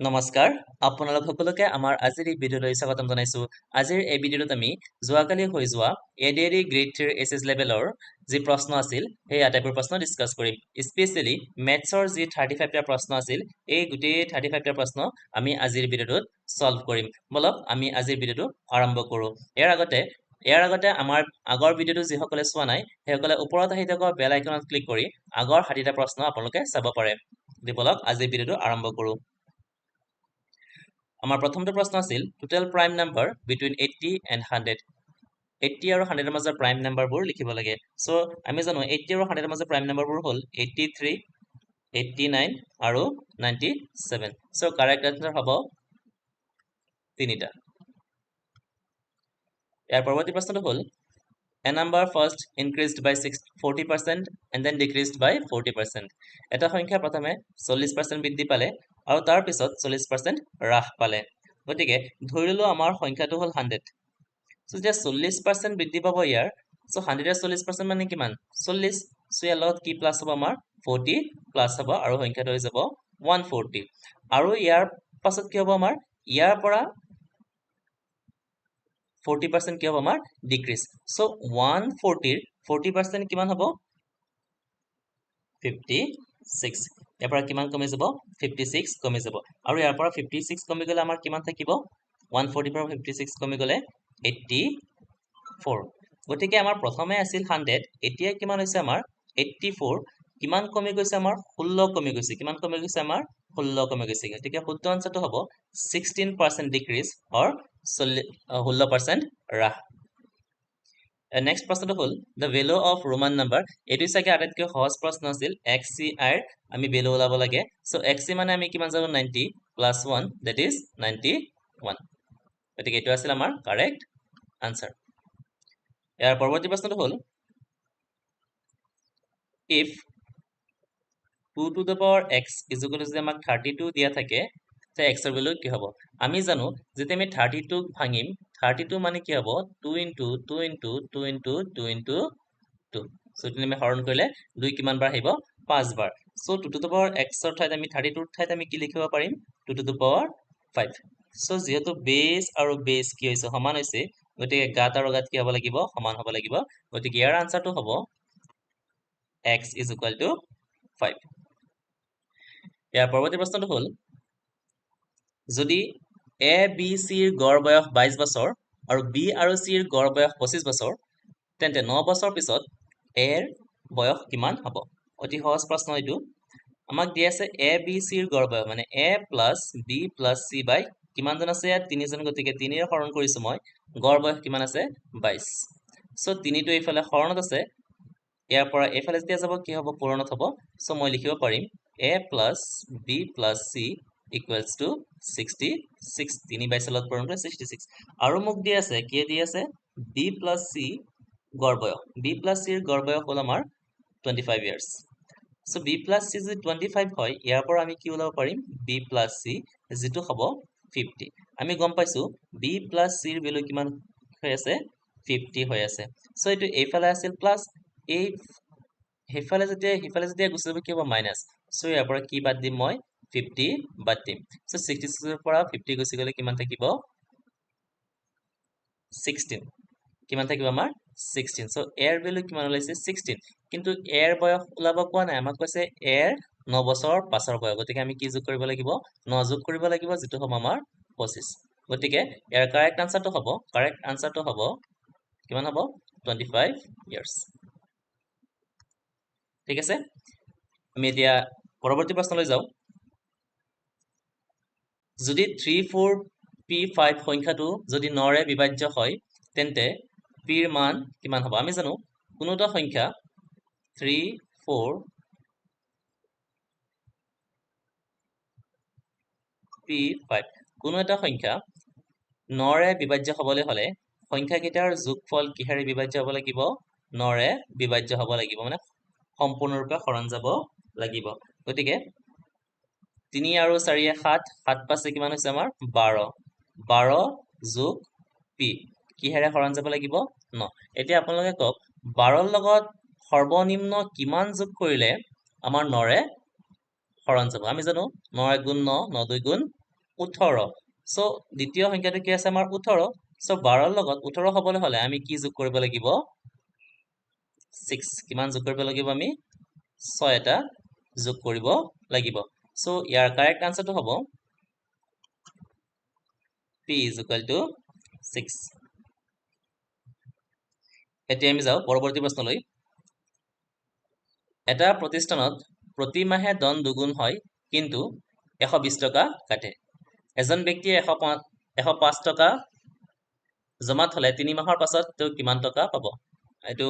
নমস্কাৰ, আপোনালোক সকলোকে আমাৰ আজিৰ এই ভিডিঅ'লৈ স্বাগতম জনাইছোঁ। আজিৰ এই ভিডিঅ'টোত আমি যোৱাকালি হৈ যোৱা এডিআৰই গ্ৰেড 3ৰ এইচএছ লেভেলৰ যি প্ৰশ্ন আছিল, সেই আটাইবোৰ প্ৰশ্ন ডিছকাছ কৰিম। স্পেচিয়েলি মেথছৰ যি 35টা প্ৰশ্ন আছিল, এই গোটেই 35টা প্ৰশ্ন আমি আজিৰ ভিডিঅ'টোত ছল্ভ কৰিম। ব'লক, আমি আজিৰ ভিডিঅ'টো আৰম্ভ কৰোঁ। ইয়াৰ আগতে আমাৰ আগৰ ভিডিঅ'টো যিসকলে চোৱা নাই, সেইসকলে ওপৰত আহি থকা বেল আইকনত ক্লিক কৰি আগৰ 60টা প্ৰশ্ন আপোনালোকে চাব পাৰে। ব'লক, আজিৰ ভিডিঅ'টো আৰম্ভ কৰোঁ। আমাৰ প্ৰথমটো প্ৰশ্ন আছিল total prime number between 80 and 100। 80 আৰু 100ৰ মাজৰ প্ৰাইম নাম্বাৰবোৰ লিখিব লাগে। চ' আমি জানো, 80 আৰু 100ৰ মাজৰ প্ৰাইম নাম্বাৰবোৰ হ'ল 83, 89 আৰু 97। চ' কাৰেক্ট এনচাৰ হ'ব তিনিটা। ইয়াৰ পৰৱৰ্তী প্ৰশ্নটো হ'ল a number first increased by 40% and then decreased by 40%। এটা সংখ্যা প্ৰথমে 40% বৃদ্ধি পালে আৰু তাৰ পিছত 40% হ্ৰাস পালে। গতিকে ধৰি ললো আমাৰ সংখ্যাটো হ'ল 100। চ' যেতিয়া 40% বৃদ্ধি পাব ইয়াৰ, চ' 100ৰ 40% মানে কিমান? 40। চ' ইয়াৰ লগত কি প্লাছ হ'ব আমাৰ? 40 প্লাছ হ'ব আৰু সংখ্যাটো হৈ যাব 140। আৰু ইয়াৰ পাছত কি হ'ব আমাৰ? ইয়াৰ পৰা 40% কি হ'ব আমাৰ? ডিক্ৰিজ। চ' 140ৰ 40% কিমান হ'ব? 56। ইয়াৰ পৰা কিমান কমি যাব? 56 কমি যাব। আৰু ইয়াৰ পৰা 56 কমি গ'লে আমাৰ কিমান থাকিব? 140ৰ পৰা 56 কমি গ'লে 84। গতিকে আমাৰ প্ৰথমে আছিল 100, এতিয়া কিমান হৈছে আমাৰ? 84। কিমান কমি গৈছে আমাৰ? 16 কমি গৈছে। কিমান কমি গৈছে আমাৰ? 16 কমি গৈছে। গতিকে শুদ্ধ আনচাৰটো হ'ব 16% ডিক্ৰিজ অৰ 16% হ্ৰাস। নেক্সট প্ৰশ্নটো হ'ল the value of Roman number। এইটো চাগে আটাইতকৈ সহজ প্ৰশ্ন আছিল। এক্স চি আইৰ আমি ভেলু ওলাব লাগে। চ' এক্স চি মানে আমি কিমান জানো? 90 plus 1, that is 91। গতিকে এইটো আছিল আমাৰ কাৰেক্ট আনচাৰ। ইয়াৰ পৰৱৰ্তী প্ৰশ্নটো হ'ল if 2 to the power x is equal যদি আমাক 32 দিয়া থাকে, তে এক্সৰ ভেলু কি হ'ব? আমি জানো, যেতিয়া আমি 32ক ভাঙিম, 32 মানে কি হ'ব? 2 into 2 into 2 into 2 into 2। So এইটো আমি হৰণ কৰিলে দুই কিমান বাৰ আহিব? পাঁচবাৰ। So 2 to the power এক্সৰ ঠাইত আমি, 32ৰ ঠাইত আমি কি লিখিব পাৰিম? 2 to the power 5। So যিহেতু বেছ আৰু বেছ কি হৈছে? সমান হৈছে। গতিকে ঘাত আৰু ঘাত কি হ'ব লাগিব? সমান হ'ব লাগিব। গতিকে ইয়াৰ আনচাৰটো হ'ব x is equal to 5। ইয়াৰ পৰৱৰ্তী প্ৰশ্নটো হ'ল যদি এ, বি, চিৰ গড় বয়স 22 বছৰ আৰু বি আৰু চিৰ গড় বয়স 25 বছৰ, তেন্তে 9 বছৰ পিছত এৰ বয়স কিমান হ'ব? অতি সহজ প্ৰশ্ন এইটো। আমাক দি আছে এ, বি, চিৰ গড় বয়স মানে A plus B plus C by কিমানজন আছে ইয়াত? তিনিজন। গতিকে তিনিৰে হৰণ কৰিছোঁ মই। গড় বয়স কিমান আছে? 22। চ' তিনিটো এইফালে হৰণত আছে, ইয়াৰ পৰা এইফালে যেতিয়া যাব কি হ'ব? পূৰণত হ'ব। চ' মই লিখিব পাৰিম A plus B plus C equals to 66। তিনি 22ৰ লগত পূৰণ কৰিলে 66। আৰু মোক দি আছে, কি দি আছে? বি প্লাছ চি গড় বয়স। বি প্লাছ চিৰ গড় বয়স হ'ল আমাৰ 25 years। So B plus C যদি 25 হয়, ইয়াৰ পৰা আমি কি ওলাব পাৰিম? বি প্লাছ চি, যিটো হ'ব 50। আমি গম পাইছোঁ বি প্লাছ চিৰ ভেলু কিমান হৈ আছে? 50 হৈ আছে। চ' এইটো এইফালে আছিল প্লাছ, এই সেইফালে যেতিয়া গুচি যাব কি হ'ব? মাইনাছ। চ' ইয়াৰ পৰা কি বাদ দিম মই? 50 বাদ দিম। চ' 66ৰ পৰা 50 গুচি গ'লে কিমান থাকিব? 16। কিমান থাকিব আমাৰ? 16। চ' এৰ ভেলু কিমান ওলাইছে? 16। কিন্তু এৰ বয়স ওলাব কোৱা নাই, আমাক কৈছে এৰ 9 বছৰ পাছৰ বয়স। গতিকে আমি কি যোগ কৰিব লাগিব? ন যোগ কৰিব লাগিব, যিটো হ'ব আমাৰ 25। গতিকে ইয়াৰ কাৰেক্ট আনচাৰটো হ'ব কিমান হ'ব? 25 ইয়াৰ্ছ। ঠিক আছে, আমি এতিয়া পৰৱৰ্তী প্ৰশ্নলৈ যাওঁ। যদি 3, 4, পি, 5 সংখ্যাটো যদি নৰে বিভাজ্য হয়, তেন্তে পিৰ মান কিমান হ'ব? আমি জানো, কোনো এটা সংখ্যা 3, 4, পি, 5, কোনো এটা সংখ্যা নৰে বিভাজ্য হ'বলৈ হ'লে সংখ্যাকেইটাৰ যোগফল কিহেৰে বিভাজ্য হ'ব লাগিব? নৰে বিভাজ্য হ'ব লাগিব, মানে সম্পূৰ্ণৰূপে হৰণ যাব লাগিব। গতিকে তিনি আৰু চাৰিয়ে সাত, সাত পাঁচে কিমান হৈছে আমাৰ? 12। 12 যোগ পি কিহেৰে হৰণ যাব লাগিব? ন। এতিয়া আপোনালোকে কওক, 12ৰ লগত সৰ্বনিম্ন কিমান যোগ কৰিলে আমাৰ নৰে হৰণ যাব? আমি জানো, ন এক গুণ ন, ন দুই গুণ 18। চ' দ্বিতীয় সংখ্যাটো কি আছে আমাৰ? 18। চ' 12ৰ লগত 18 হ'বলৈ হ'লে আমি কি যোগ কৰিব লাগিব? 6। কিমান যোগ কৰিব লাগিব আমি? 6 এটা যোগ কৰিব লাগিব। চ' ইয়াৰ কাৰেক্ট আনচাৰটো হ'ব p is equal to 6। এতিয়া আমি যাওঁ পৰৱৰ্তী প্ৰশ্নলৈ। এটা প্ৰতিষ্ঠানত প্ৰতি মাহে ধন দুগুণ হয়, কিন্তু 120 টকা কাটে। এজন ব্যক্তিয়ে 105 টকা জমা থলে 3 মাহৰ পাছত তেওঁ কিমান টকা পাব? এইটো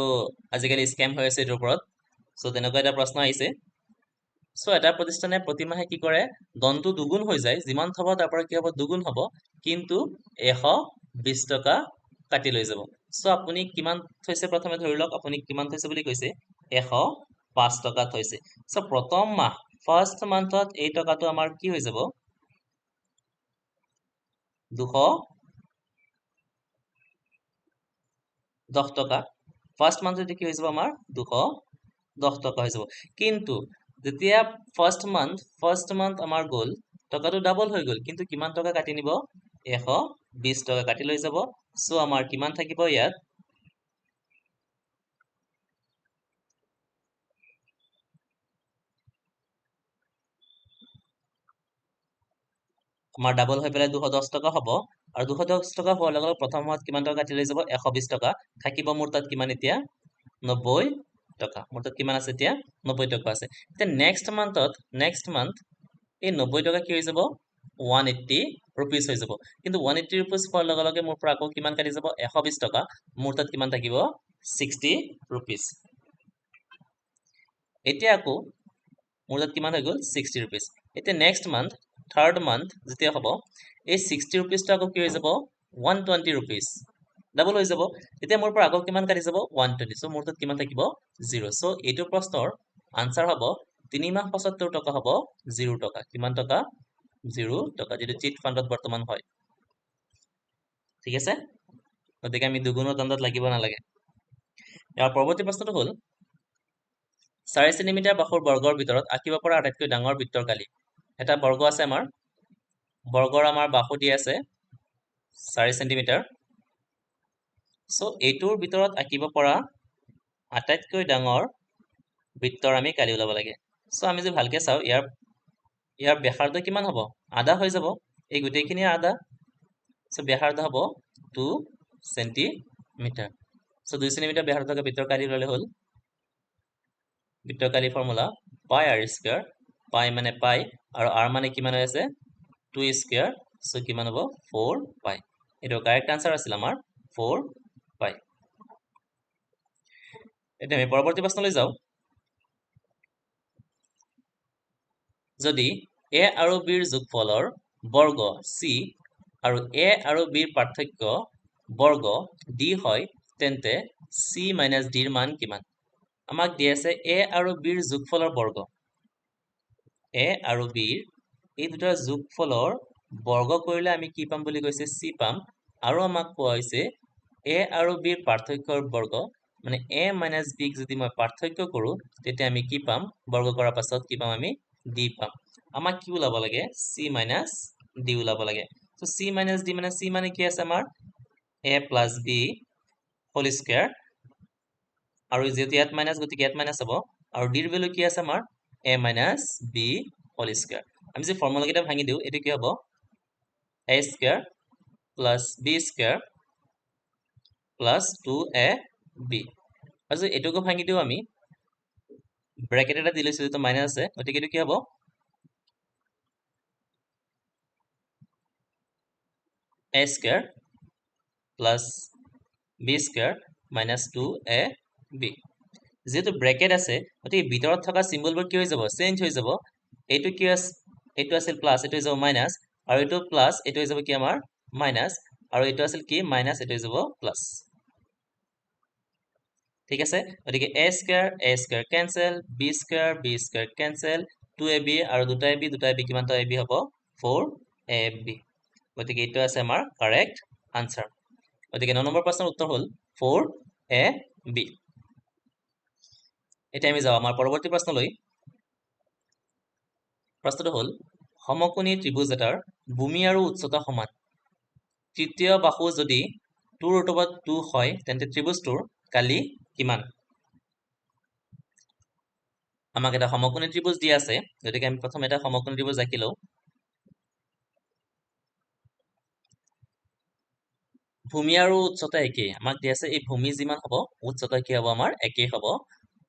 আজিকালি স্কেম হৈ আছে এইটোৰ ওপৰত। চ' তেনেকুৱা এটা প্ৰশ্ন আহিছে। চ' এটা প্ৰতিষ্ঠানে প্ৰতি মাহে কি কৰে? ধনটো দুগুণ হৈ যায়, যিমান থব তাৰ পৰা কি হ'ব? দুগুণ হ'ব, কিন্তু 120 টকা কাটি লৈ যাব। চ' আপুনি কিমান থৈছে? প্ৰথমে ধৰি লওক আপুনি কিমান থৈছে বুলি কৈছে, 105 টকা থৈছে। চ' প্ৰথম মাহ, ফাৰ্ষ্ট মান্থত এই টকাটো আমাৰ কি হৈ যাব? 210 টকা। ফাৰ্ষ্ট মান্থত কি হৈ যাব আমাৰ? 210 টকা হৈ যাব। কিন্তু যেতিয়া ফাৰ্ষ্ট মান্থ আমাৰ গ'ল, টকাটো ডাবল হৈ গ'ল, কিন্তু কিমান টকা কাটি নিব? 120 টকা কাটি লৈ যাব। চ' আমাৰ কিমান থাকিব ইয়াত? আমাৰ ডাবল হৈ পেলাই 210 টকা হ'ব। আৰু 210 টকা হোৱাৰ লগে লগে প্ৰথম মাহত কিমান টকা কাটি লৈ যাব? 120 টকা। থাকিব মোৰ তাত কিমান এতিয়া? 90 টকা। মোৰ তাত কিমান আছে এতিয়া? 90 টকা আছে। এতিয়া নেক্সট মান্থ এই 90 টকা কি হৈ যাব? 180 ৰুপিজ হৈ যাব। কিন্তু 180 ৰুপিজ হোৱাৰ লগে লগে মোৰ পৰা আকৌ কিমান কাটি যাব? 120 টকা। মোৰ তাত কিমান থাকিব? 60 ৰুপিজ। এতিয়া আকৌ মোৰ তাত কিমান হৈ গ'ল? 60 ৰুপিজ। এতিয়া নেক্সট মান্থ, থাৰ্ড মান্থ যেতিয়া হ'ব, এই 60 ৰুপিজটো আকৌ কি হৈ যাব? 120 ৰুপিজ, ডাবল হৈ যাব। এতিয়া মোৰ পৰা আকৌ কিমান কাটি যাব? 120। চ' মোৰ তাত কিমান থাকিব? 0। চ' এইটো প্ৰশ্নৰ আনচাৰ হ'ব 3 মাহ পাছত তেওঁৰ টকা হ'ব 0 টকা। কিমান টকা? 0 টকা, যিটো চিট ফাণ্ডত বৰ্তমান হয়। ঠিক আছে, গতিকে আমি দুগুণৰ দণ্ডত লাগিব নালাগে। ইয়াৰ পৰৱৰ্তী প্ৰশ্নটো হ'ল 4 চেণ্টিমিটাৰ বাহুৰ বৰ্গৰ ভিতৰত আঁকিব পৰা আটাইতকৈ ডাঙৰ বৃত্তৰ কালি। এটা বৰ্গ আছে আমাৰ, বৰ্গৰ আমাৰ বাহু দি আছে 4 চেণ্টিমিটাৰ। চ' এইটোৰ ভিতৰত আঁকিব পৰা আটাইতকৈ ডাঙৰ বৃত্তৰ আমি কালি ওলাব লাগে। চ' আমি যদি ভালকে চাওঁ, ইয়াৰ ব্যাসাৰ্ধ কিমান হ'ব? আধা হৈ যাব, এই গোটেইখিনি আধা। চ' ব্যাসাৰ্ধ হ'ব 2 চেণ্টিমিটাৰ। চ' 2 চেণ্টিমিটাৰ ব্যাসাৰ্ধ থকা বৃত্তৰ কালি ওলালে হ'ল। বৃত্তৰ কালি ফৰ্মুলা পাই আৰ স্কুৱেৰ, পাই মানে পাই আৰু আৰ মানে কিমান হৈ আছে? 2 স্কুৱেৰ। চ' কিমান হ'ব? 4 পাই। এইটো কাৰেক্ট আনচাৰ আছিল আমাৰ 4 পাই। এতিয়া আমি পৰৱৰ্তী প্ৰশ্নলৈ যাওঁ। যদি এ আৰু বিৰ যোগফলৰ বৰ্গ চি আৰু এ আৰু বিৰ পাৰ্থক্য বৰ্গ ডি হয়, তেন্তে চি মাইনাছ ডিৰ মান কিমান? আমাক দি আছে এ আৰু বিৰ যোগফলৰ বৰ্গ। এ আৰু বিৰ এই দুটাৰ যোগফলৰ বৰ্গ কৰিলে আমি কি পাম বুলি কৈছে? চি পাম। আৰু আমাক কোৱা হৈছে এ আৰু বিৰ পাৰ্থক্যৰ বৰ্গ, মানে এ মাইনাছ বিক যদি মই পাৰ্থক্য কৰোঁ তেতিয়া আমি কি পাম? বৰ্গ কৰাৰ পাছত কি পাম? আমি ডি পাম। আমাক কি ওলাব লাগে? চি মাইনাছ ডি ওলাব লাগে। চ' চি মাইনাছ ডি মানে চি মানে কি আছে আমাৰ? A plus B whole square, আৰু যিহেতু ইয়াত মাইনাছ গতিকে ইয়াত মাইনাছ হ'ব, আৰু ডিৰ ভেলু কি আছে আমাৰ? A minus B whole square. আমি যদি ফৰ্মুলাকেইটা ভাঙি দিওঁ, এইটো কি হ'ব? A square plus B square plus two A B. আৰু যদি এইটোকো ভাঙি দিওঁ, আমি ব্ৰেকেট এটা দি লৈছোঁ যিটো মাইনাছ আছে, গতিকে এইটো কি হ'ব? A square plus B square minus two A B. যিহেতু ব্ৰেকেট আছে গতিকে ভিতৰত থকা চিম্বলবোৰ কি হৈ যাব? চেঞ্জ হৈ যাব। এইটো কি আছে? এইটো আছিল প্লাছ, এইটো হৈ যাব মাইনাছ, আৰু এইটো প্লাছ, এইটো হৈ যাব কি আমাৰ? মাইনাছ, আৰু এইটো আছিল কি? মাইনাছ, এইটো হৈ যাব প্লাছ। ঠিক আছে, গতিকে A square, A square cancel, B square, B square cancel, two A B আৰু দুটা এ বি, দুটা এ বি কিমানটা এ বি হ'ব? 4 এ বি। গতিকে এইটো আছে আমাৰ কাৰেক্ট আনচাৰ। গতিকে 9 নম্বৰ প্ৰশ্নৰ উত্তৰ হ'ল 4 এ বি। এতিয়া আমি যাওঁ আমাৰ পৰৱৰ্তী প্ৰশ্নলৈ। প্ৰশ্নটো হ'ল সমকোণী ত্ৰিভুজ এটাৰ ভূমি আৰু উচ্চতা সমান, তৃতীয় বাহু যদি 2 ৰুট অভাৰ 2 হয় তেন্তে ত্ৰিভুজটোৰ কালি কিমান? আমাক এটা সমকোণী ত্ৰিভুজ দিয়া আছে, গতিকে আমি প্ৰথমে এটা সমকোণী ত্ৰিভুজ আঁকি লওঁ। ভূমি আৰু উচ্চতা একেই, আমাক দিয়া আছে এই ভূমি যিমান হ'ব উচ্চতা কি হ'ব আমাৰ একেই হ'ব।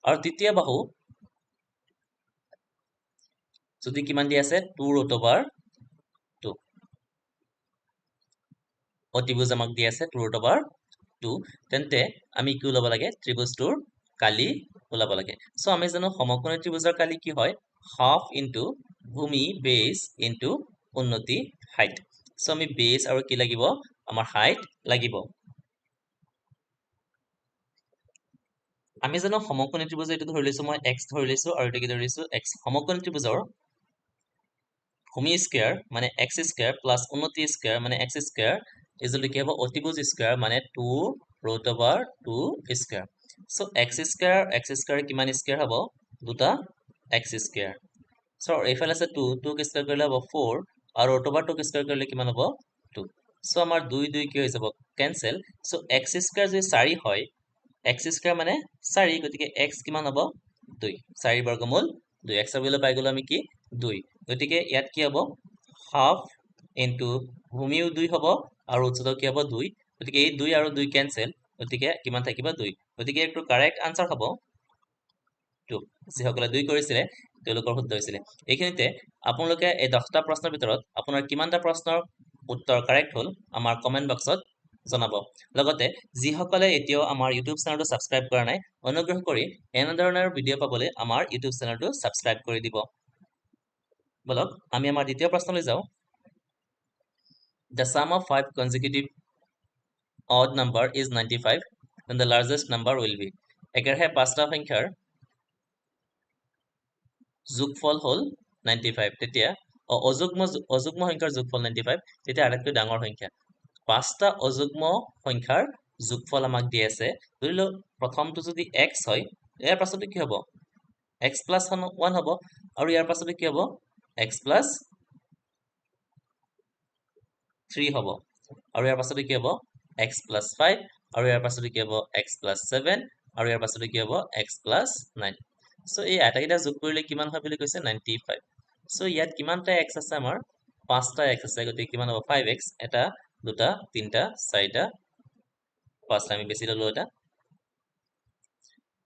আৰু তৃতীয় বাহু যদি কিমান দিয়া আছে 2 ৰুট অভাৰ 2, অতিভুজ আমাক দিয়া আছে 2 ৰুট অভাৰ 2, তেন্তে আমি কি ওলাব লাগে? ত্ৰিভুজটোৰ কালি ওলাব লাগে। আমি জানো সমকোণী ত্ৰিভুজৰ কালি কি হয়? হাফ ইনটু ভূমি বেছ ইনটু উন্নতি হাইট। আমি বেছ আৰু কি লাগিব? আমাৰ হাইট লাগিব। আমি জানো সমকোণী ত্ৰিভুজৰ এইটো ধৰি লৈছো মই এক্স ধৰি লৈছো আৰু এইটো কি ধৰি লৈছো এক্স। সমকোণী ত্ৰিভুজৰ ভূমি স্কয়াৰ মানে এক্স স্কয়াৰ প্লাছ উন্নতি স্কয়াৰ মানে এক্স স্কয়াৰ is কি হ'ব? অতিভুজ স্কয়াৰ মানে 2 root over 2 square. X square, x square কিমান স্কয়াৰ হ'ব? দুটা এক্স স্কয়াৰ। এইফালে আছে 2, 2 স্কয়াৰ কৰিলে হ'ব 4 আৰু ৰুট অভাৰ 2 স্কয়াৰ কৰিলে কিমান হ'ব? 2। আমাৰ 2 2 কি হৈ যাব? কেনচেল। এক্স স্কয়াৰ যদি 4 হয়, এক্স স্কয়াৰ মানে 4, গতিকে এক্স কিমান হ'ব? 2, 4 বৰ্গমূল 2। এক্সৰ ভেলু পাই গ'লো আমি কি? 2। গতিকে ইয়াত কি হ'ব? হাফ ইনটু ভূমিও 2 হ'ব আৰু উচ্চতাও কি হ'ব? 2। গতিকে এই 2 আৰু 2 কেনচেল, গতিকে কিমান থাকিব? 2। গতিকে এইটো কাৰেক্ট আনচাৰ হ'ব 2। যিসকলে 2 কৰিছিলে তেওঁলোকৰ শুদ্ধ হৈছিলে। এইখিনিতে আপোনালোকে এই 10টা প্ৰশ্নৰ ভিতৰত আপোনাৰ কিমানটা প্ৰশ্নৰ উত্তৰ কাৰেক্ট হ'ল আমাৰ কমেণ্ট বক্সত জনাব। লগতে যিসকলে এতিয়াও আমাৰ ইউটিউব চেনেলটো ছাবস্ক্ৰাইব কৰা নাই, অনুগ্ৰহ কৰি এনেধৰণৰ ভিডিঅ' পাবলৈ আমাৰ ইউটিউব চেনেলটো ছাবস্ক্ৰাইব কৰি দিব। ব'লক আমি আমাৰ দ্বিতীয় প্ৰশ্নলৈ যাওঁ। The sum of 5 consecutive odd number is 95, then the largest number will be। একেৰাহে 5টা সংখ্যাৰ যোগফল হ'ল 95, তেতিয়া অযুগ্ম সংখ্যাৰ যোগফল 95, তেতিয়া আটাইতকৈ ডাঙৰ সংখ্যা। 5টা অযুগ্ম সংখ্যাৰ যোগফল আমাক দি আছে। ধৰি লওক প্ৰথমটো যদি x হয়, ইয়াৰ পাছতো কি হ'ব? x plus 1 হ'ব আৰু ইয়াৰ পাছতো কি হ'ব? x plus 3 হ'ব আৰু ইয়াৰ পাছতো কি হ'ব? x plus 5 আৰু ইয়াৰ পাছতো কি হ'ব? x plus 7 আৰু ইয়াৰ পাছতো কি হ'ব? x plus 9। এই আটাইকেইটা যোগ কৰিলে কিমান হয় বুলি কৈছে? 95। ইয়াত কিমানটা x আছে আমাৰ? 5টা x আছে, গতিকে কিমান হ'ব? 5x। এটা, দুটা, তিনিটা, চাৰিটা, পাঁচটা, আমি বেছি ল'লো এটা,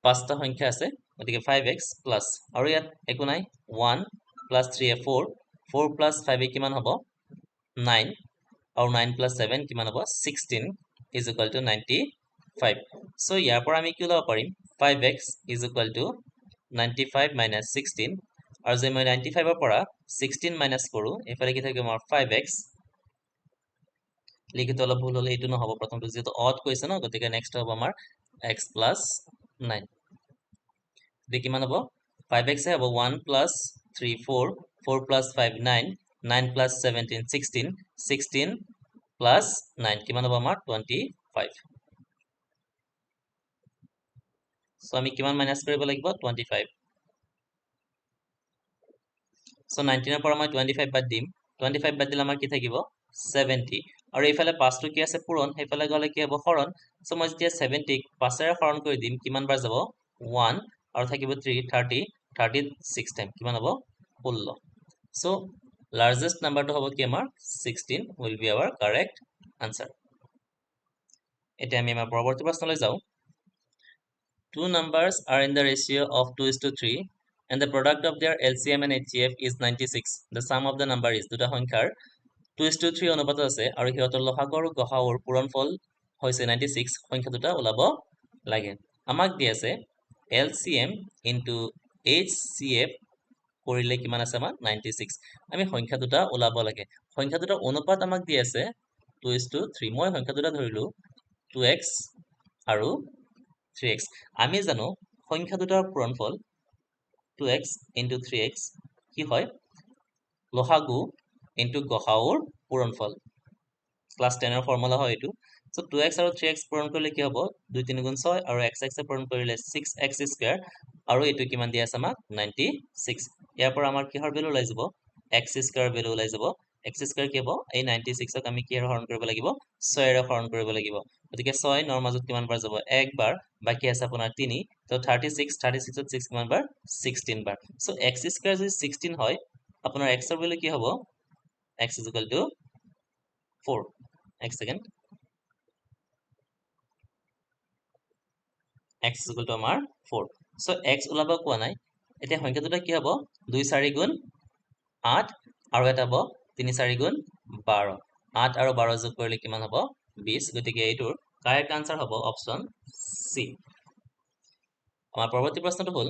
5টা সংখ্যা আছে, গতিকে 5x plus আৰু ইয়াত একো নাই, 1 plus 3 এ 4, 4 plus 5 এ কিমান হ'ব? 9 আৰু 9 plus 7 কিমান হ'ব? 16 is equal to 95। ইয়াৰ পৰা আমি কি ওলাব পাৰিম? 5x is equal to 95 minus 16 আৰু যদি মই 95 ৰ পৰা 16 minus কৰোঁ, এইফালে কি থাকিব আমাৰ 5x। লিখিত অলপ ভুল হ'লে এইটো নহ'ব, প্ৰথমটো যিহেতু odd কৈছে ন, গতিকে নেক্সট হ'ব আমাৰ x plus 9। গতিকে কিমান হ'ব? 5x এ হ'ব 1 plus 3 4, 4 plus 5 9, 9 plus 17 16, 16 plus 9 কিমান হ'ব আমাৰ 25। আমি কিমান মাইনাছ কৰিব লাগিব? 25। 19 ৰ পৰা মই 25 বাদ দিম। 25 বাদ দিলে আমাৰ কি থাকিব? 70। আৰু এইফালে 5টো কি আছে? পূৰণ, সেইফালে গ'লে কি হ'ব? হৰণ। মই যেতিয়া 70 5ৰে হৰণ কৰি দিম কিমান বাৰ যাব? 1 আৰু থাকিব 3, 30, 36 টাইম কিমান হ'ব? 16। লাৰ্জেষ্ট নাম্বাৰটো হ'ব কি আমাৰ? 16 will be our correct answer। এতিয়া আমি আমাৰ পৰৱৰ্তী প্ৰশ্নলৈ যাওঁ। Two numbers are in the ratio of 2:3 and the product of their LCM and HCF is 96. The sum of the number is দুটা সংখ্যাৰ 2:3 অনুপাতত আছে আৰু সিহঁতৰ লসাগু আৰু গসাগুৰ পূৰণফল হৈছে 96, সংখ্যা দুটা ওলাব লাগে। আমাক দি আছে LCM into HCF কৰিলে কিমান আছে আমাৰ 96। আমি সংখ্যা দুটা ওলাব লাগে। সংখ্যা দুটাৰ অনুপাত আমাক দি আছে 2:3। মই সংখ্যা দুটা ধৰিলো 2x আৰু 3x। আমি জানো সংখ্যা দুটাৰ পূৰণফল 2x into 3x কি হয়? লসাগু ইনটু গসাগুৰ পূৰণফল। ক্লাছ টেনৰ ফৰ্মুলা হয় এইটো। 2x আৰু 3x পূৰণ কৰিলে কি হ'ব? 2 3 গুণ 6 আৰু x x এ পূৰণ কৰিলে 6x square আৰু এইটো কিমান দিয়া আছে আমাক? 96। ইয়াৰ পৰা আমাৰ কিহৰ ভেলু ওলাই যাব? x square ভেলু ওলাই যাব। এক্স স্কুৱেৰ কি হ'ব? এই 96ক আমি কিহেৰে হৰণ কৰিব লাগিব? 6ৰে হৰণ কৰিব লাগিব। গতিকে 6 নৰ মাজত কিমান বাৰ যাব? একবাৰ, বাকী আছে আপোনাৰ 3। তো 36, 36ত 6 কিমান বাৰ? 16 বাৰ। চ' এক্স স্কুৱেৰ যদি 16 হয়, আপোনাৰ এক্সৰ ভেলু কি হ'ব? X is equal to 4। এক second, x is equal to আমাৰ 4। চ' এক্স ওলাব কোৱা নাই। এতিয়া সংখ্যা দুটা কি হ'ব? 2 4 গুণ 8 আৰু এটা হ'ব 3 4 গুণ 12। 8 আৰু 12 যোগ কৰিলে কিমান হ'ব? 20। গতিকে এইটোৰ কাৰেক্ট আনচাৰ হ'ব অপশ্যন চি। আমাৰ পৰৱৰ্তী প্ৰশ্নটো হ'ল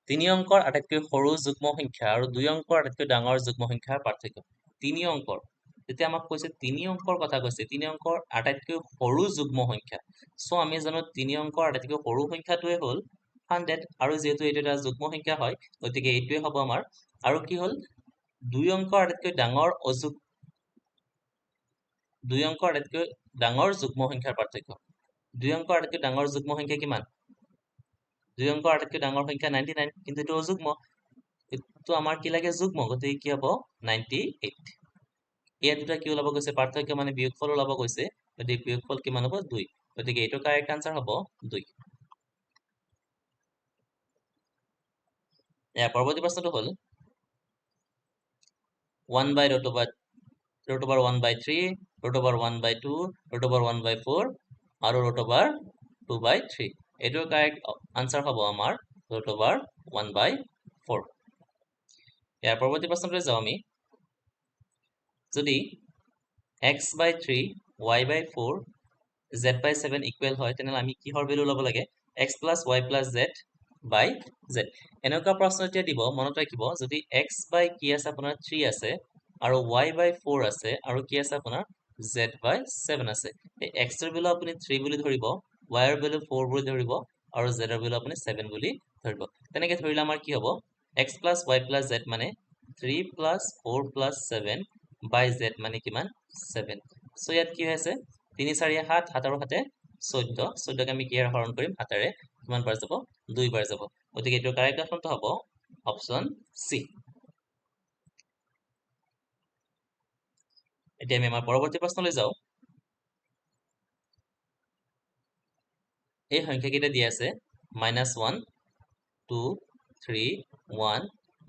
3 অংকৰ আটাইতকৈ সৰু যুগ্ম সংখ্যা আৰু 2 অংকৰ আটাইতকৈ ডাঙৰ যুগ্ম সংখ্যাৰ পাৰ্থক্য। 3 অংকৰ, যেতিয়া আমাক কৈছে 3 অংকৰ কথা কৈছে, 3 অংকৰ আটাইতকৈ সৰু যুগ্ম সংখ্যা। চ' আমি জানো 3 অংকৰ আটাইতকৈ সৰু সংখ্যাটোৱে হ'ল 100, আৰু যিহেতু এইটো এটা যুগ্ম সংখ্যা হয়, গতিকে এইটোৱে হ'ব আমাৰ। আৰু কি হ'ল? 2 অংকৰ আটাইতকৈ ডাঙৰ অযুগ, 2 অংকৰ আটাইতকৈ ডাঙৰ যুগ্ম সংখ্যাৰ পাৰ্থক্য। 2 অংকৰ আটাইতকৈ ডাঙৰ যুগ্ম সংখ্যা কিমান? 2 অংকৰ আটাইতকৈ ডাঙৰ সংখ্যা 99, কিন্তু এইটো অযুগ্ম, এইটো আমাৰ কি লাগে? যুগ্ম। গতিকে কি হ'ব? 98। ইয়াত দুটা কি ওলাব গৈছে? পাৰ্থক্য মানে বিয়োগফল ওলাব গৈছে। গতিকে বিয়োগফল কিমান হ'ব? 2। গতিকে এইটো কাৰেক্ট আনচাৰ হ'ব 2। ইয়াৰ পৰৱৰ্তী প্ৰশ্নটো হ'ল 1 by root over, root over 1 by 3, root over 1 by 2, root over 1 by 4 আৰু root over 2 by 3। এইটোৰ কাৰেক্ট আনচাৰ হ'ব আমাৰ root over 1 by 4। ইয়াৰ পৰৱৰ্তী প্ৰশ্নটোলৈ যাওঁ আমি। যদি x by 3, y by 4, z by 7 equal হয়, তেনেহ'লে আমি কিহৰ ভেলু ল'ব লাগে? x plus y plus z by z। এনেকুৱা প্ৰশ্ন এতিয়া দিব, মনত ৰাখিব, যদি x by কি আছে আপোনাৰ 3 আছে আৰু y by 4 আছে আৰু কি আছে আপোনাৰ z by 7 আছে, এই x ৰ ভেলু আপুনি 3 বুলি ধৰিব, y ৰ ভেলু 4 বুলি ধৰিব আৰু z ৰ ভেলু আপুনি 7 বুলি ধৰিব। তেনেকে ধৰিলে আমাৰ কি হ'ব? x plus y plus z মানে 3 plus 4 plus 7 by z মানে কিমান? 7। চ' ইয়াত কি হৈ আছে? 3 4 7, 7 আৰু 7 14, 14ক আমি কিহেৰে হৰণ কৰিম? 7ৰে। কিমান বাৰ যাব? 2 বাৰ যাব। গতিকে এইটোৰ কাৰেক্ট অপশ্যনটো হ'ব অপশ্যন চি। এতিয়া আমি আমাৰ পৰৱৰ্তী প্ৰশ্নলৈ যাওঁ। এই সংখ্যাকেইটা দিয়া আছে -1, 2, 3, 1,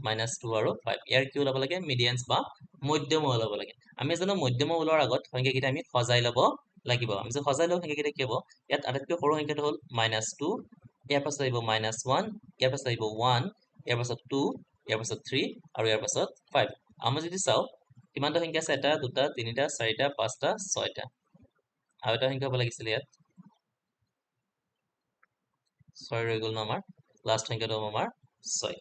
-2 আৰু 5। ইয়াৰ কি ওলাব লাগে? মিডিয়ানছ বা মধ্যম ওলাব লাগে। আমি জানো মধ্যম ওলোৱাৰ আগত সংখ্যাকেইটা আমি সজাই ল'ব লাগিব। আমি যদি সজাই লওঁ সংখ্যাকেইটা কি হ'ব? ইয়াত আটাইতকৈ সৰু সংখ্যাটো হ'ল -2, ইয়াৰ পাছত আহিব -1, ইয়াৰ পাছত আহিব 1, ইয়াৰ পাছত 2, ইয়াৰ পাছত 3 আৰু ইয়াৰ পাছত 5। আমি যদি চাওঁ কিমানটা সংখ্যা আছে? 1, 2, 3, 4, 5, 6টা। আৰু এটা সংখ্যা হ'ব লাগিছিল ইয়াত, 6 ৰৈ গ'ল ন আমাৰ, লাষ্ট সংখ্যাটো হ'ব আমাৰ 6।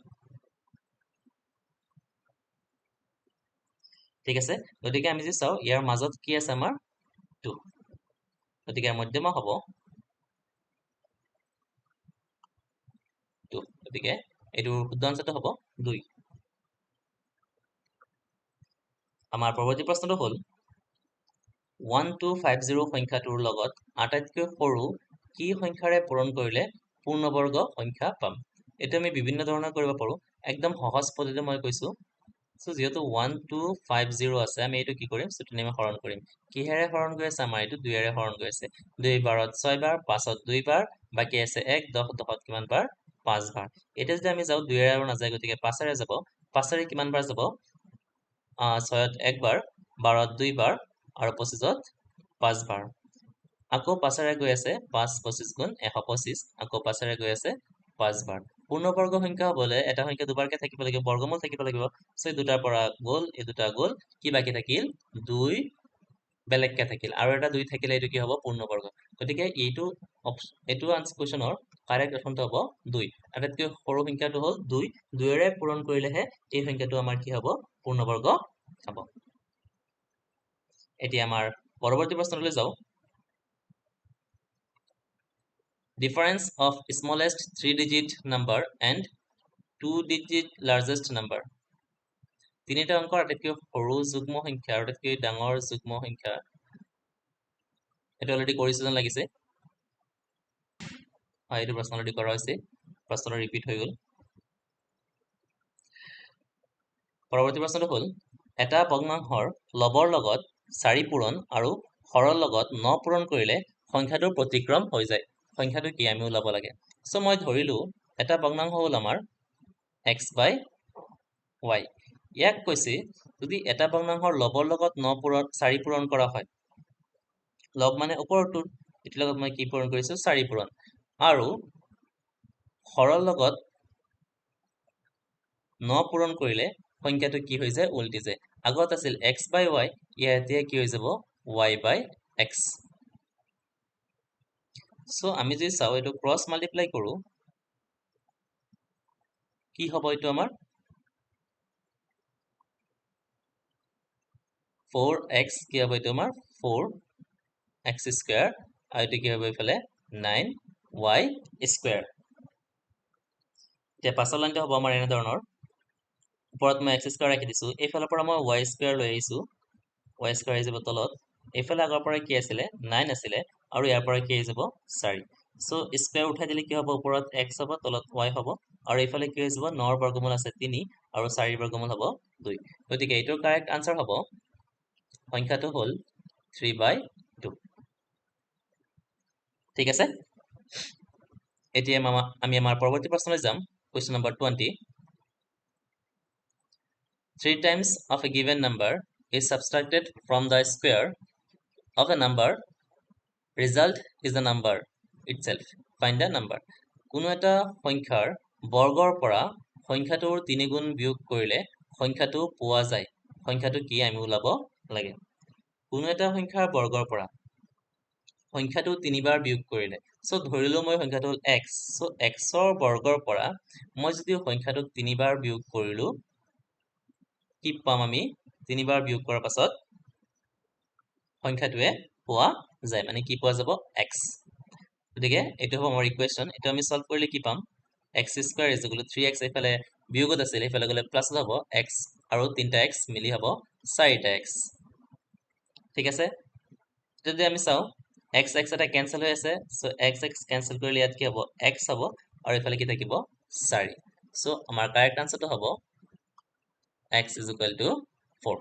ঠিক আছে, গতিকে আমি যদি চাওঁ ইয়াৰ মাজত কি আছে আমাৰ 2, গতিকে ইয়াৰ মধ্যমা হ'ব 2। গতিকে এইটোৰ শুদ্ধ আনচাৰটো হ'ব 2। আমাৰ পৰৱৰ্তী প্ৰশ্নটো হ'ল 1250 সংখ্যাটোৰ লগত আটাইতকৈ সৰু কি সংখ্যাৰে পূৰণ কৰিলে পূৰ্ণবৰ্গ সংখ্যা পাম? এইটো আমি বিভিন্ন ধৰণৰ কৰিব পাৰোঁ, একদম সহজ পদ্ধতি মই কৈছোঁ। চ' যিহেতু 1250 আছে, আমি এইটো কি কৰিম? চতুৰ্ণিমে হৰণ কৰিম। কিহেৰে হৰণ গৈ আছে আমাৰ? এইটো 2ৰে হৰণ গৈ আছে। 2 বাৰত 6 বাৰ, 5ত 2 বাৰ, বাকী আছে 1, 10, 10ত কিমান বাৰ? 5 বাৰ। এতিয়া যদি আমি যাওঁ 2ৰে আৰু নাযায়, গতিকে 5ৰে যাব। 5ৰে কিমান বাৰ যাব? 6ত 1 বাৰ, 12ত 2 বাৰ আৰু 25ত 5 বাৰ। আকৌ 5ৰে গৈ আছে 5 25 গুণ 125, আকৌ 5ৰে গৈ আছে 5 বাৰ। পূৰ্ণবৰ্গ সংখ্যা হ'বলৈ এটা সংখ্যা দুবাৰকে থাকিব লাগিব, বৰ্গমূল থাকিব লাগিব। চ' এই দুটাৰ পৰা গ'ল, এই দুটা গ'ল, কি বাকী থাকিল? 2 বেলেগকে থাকিল আৰু এটা 2 থাকিলে এইটো কি হ'ব? পূৰ্ণবৰ্গ। গতিকে এইটো কুৱেশ্যনৰ কাৰেক্ট অপশ্যনটো হ'ব 2। আটাইতকৈ সৰু সংখ্যাটো হ'ল 2, 2ৰে পূৰণ কৰিলেহে এই সংখ্যাটো আমাৰ কি হ'ব? পূৰ্ণবৰ্গ হ'ব। এতিয়া আমাৰ পৰৱৰ্তী প্ৰশ্নলৈ যাওঁ। Difference of smallest 3-digit number and 2-digit largest number. তিনিটা অংকৰ আটাইতকৈ সৰু যুগ্ম সংখ্যা আৰু আটাইতকৈ ডাঙৰ যুগ্ম সংখ্যা, এইটো অলৰেডি কৰিছো যেন লাগিছে। হয়, এইটো প্ৰশ্ন অলৰেডি কৰা হৈছে, প্ৰশ্নটো ৰিপিট হৈ গ'ল। পৰৱৰ্তী প্ৰশ্নটো হ'ল এটা ভগ্নাংশৰ লবৰ লগত 4 পূৰণ আৰু হৰৰ লগত 9 পূৰণ কৰিলে সংখ্যাটোৰ প্ৰতিক্ৰম হৈ যায়। সংখ্যাটো কি আমি ওলাব লাগে। চ' মই ধৰিলো এটা ভগ্নাংশ হ'ল আমাৰ এক্স বাই ৱাই। ইয়াক কৈছে যদি এটা ভগ্নাংশৰ লবৰ লগত 9 পূৰণ 4 পূৰণ কৰা হয়, লব মানে ওপৰটোৰ, এইটোৰ লগত মই কি পূৰণ কৰিছো, 4 পূৰণ, আৰু হৰৰ লগত 9 পূৰণ কৰিলে সংখ্যাটো কি হৈ যায়, উল্টি যায়। আগত আছিল এক্স বাই ৱাই, ইয়াত এতিয়া কি হৈ যাব, ৱাই বাই এক্স। চ' আমি যদি চাওঁ এইটো ক্ৰছ মাল্টিপ্লাই কৰোঁ, কি হ'ব এইটো আমাৰ ফ'ৰ এক্স, কি হ'ব এইটো আমাৰ ফ'ৰ এক্স স্কুৱেৰ, আৰু এইটো কি হ'ব এইফালে নাইন ৱাই স্কুৱেৰ। এতিয়া পাছৰ লাইনটো হ'ব আমাৰ এনেধৰণৰ, ওপৰত মই এক্স স্কুৱেৰ ৰাখি দিছোঁ, এইফালৰ পৰা মই ৱাই স্কুৱেৰ লৈ আহিছোঁ, ৱাই স্কুৱেৰ আহি যাব তলত, এইফালে আগৰ পৰা কি আছিলে নাইন আছিলে, আৰু ইয়াৰ পৰা কি আহি যাব 4। চ' স্কুৱেৰ উঠাই দিলে কি হ'ব, ওপৰত এক্স হ'ব, তলত ৱাই হ'ব, আৰু এইফালে কি হৈ যাব, 9ৰ বৰ্গমূল আছে 3 আৰু 4ৰ বৰ্গমূল হ'ব 2। গতিকে এইটোৰ কাৰেক্ট আনচাৰ হ'ব সংখ্যাটো হ'ল 3/2। ঠিক আছে, এতিয়া আমি আমাৰ পৰৱৰ্তী প্ৰশ্নলৈ যাম। Question number 20। 3 times of a given number is subtracted from the square of a number, result is the number itself. Find the number. কোনো এটা সংখ্যাৰ বৰ্গৰ পৰা সংখ্যাটোৰ তিনিগুণ বিয়োগ কৰিলে সংখ্যাটো পোৱা যায়। সংখ্যাটো কি আমি ওলাব লাগে। কোনো এটা সংখ্যাৰ বৰ্গৰ পৰা সংখ্যাটো তিনিবাৰ বিয়োগ কৰিলে, চ' ধৰিলো মই সংখ্যাটো হ'ল এক্স, চ' এক্সৰ বৰ্গৰ পৰা মই যদি সংখ্যাটোক তিনিবাৰ বিয়োগ কৰিলো, কি পাম আমি, তিনিবাৰ বিয়োগ কৰাৰ পাছত সংখ্যাটোৱে পোৱা যায়, মানে কি পোৱা যাব, এক্স। গতিকে এইটো হ'ব আমাৰ ইকুৱেশ্যন। এইটো আমি চল্ভ কৰিলে কি পাম, x square is equal to three x, এইফালে বিয়োগত আছিল, এইফালে গ'লে প্লাছত হ'ব, এক্স আৰু তিনিটা এক্স মিলি হ'ব চাৰিটা এক্স। ঠিক আছে, যদি আমি চাওঁ এক্স এক্স এটা কেঞ্চেল হৈ আছে, চ' এক্স এক্স কেঞ্চেল কৰিলে ইয়াত কি হ'ব, এক্স হ'ব, আৰু এইফালে কি থাকিব, 4। চ' আমাৰ কাৰেক্ট আনচাৰটো হ'ব x is equal to 4।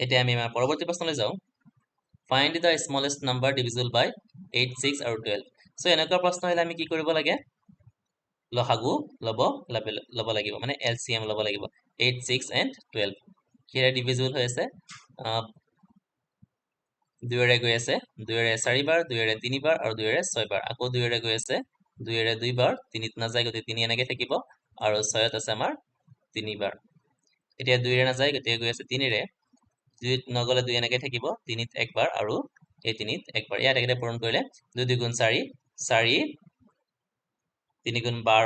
এতিয়া আমি আমাৰ পৰৱৰ্তী প্ৰশ্নলৈ যাওঁ। Find the smallest number divisible by 8, 6 আৰু 12। চ' এনেকুৱা প্ৰশ্ন আহিলে আমি কি কৰিব লাগে, লসাগু ল'ব লাগিব, মানে এল চি এম ল'ব লাগিব। 8, 6 and 12 কিহেৰে ডিভিজিবল হৈ আছে, দুয়েৰে গৈ আছে, দুয়েৰে চাৰিবাৰ, দুয়েৰে তিনিবাৰ আৰু দুয়েৰে ছয়বাৰ। আকৌ দুয়েৰে গৈ আছে, দুয়েৰে দুইবাৰ, তিনিত নাযায় গতিকে তিনি এনেকৈ থাকিব, আৰু ছয়ত আছে আমাৰ তিনিবাৰ। এতিয়া দুইৰে নাযায় গতিকে গৈ আছে তিনিৰে, দুইত নগ'লে দুই এনেকৈ থাকিব, তিনিত একবাৰ আৰু এই তিনিত একবাৰ। ইয়াত একেদৰে পূৰণ কৰিলে দুই দুই গুণ চাৰি, চাৰি তিনি গুণ বাৰ,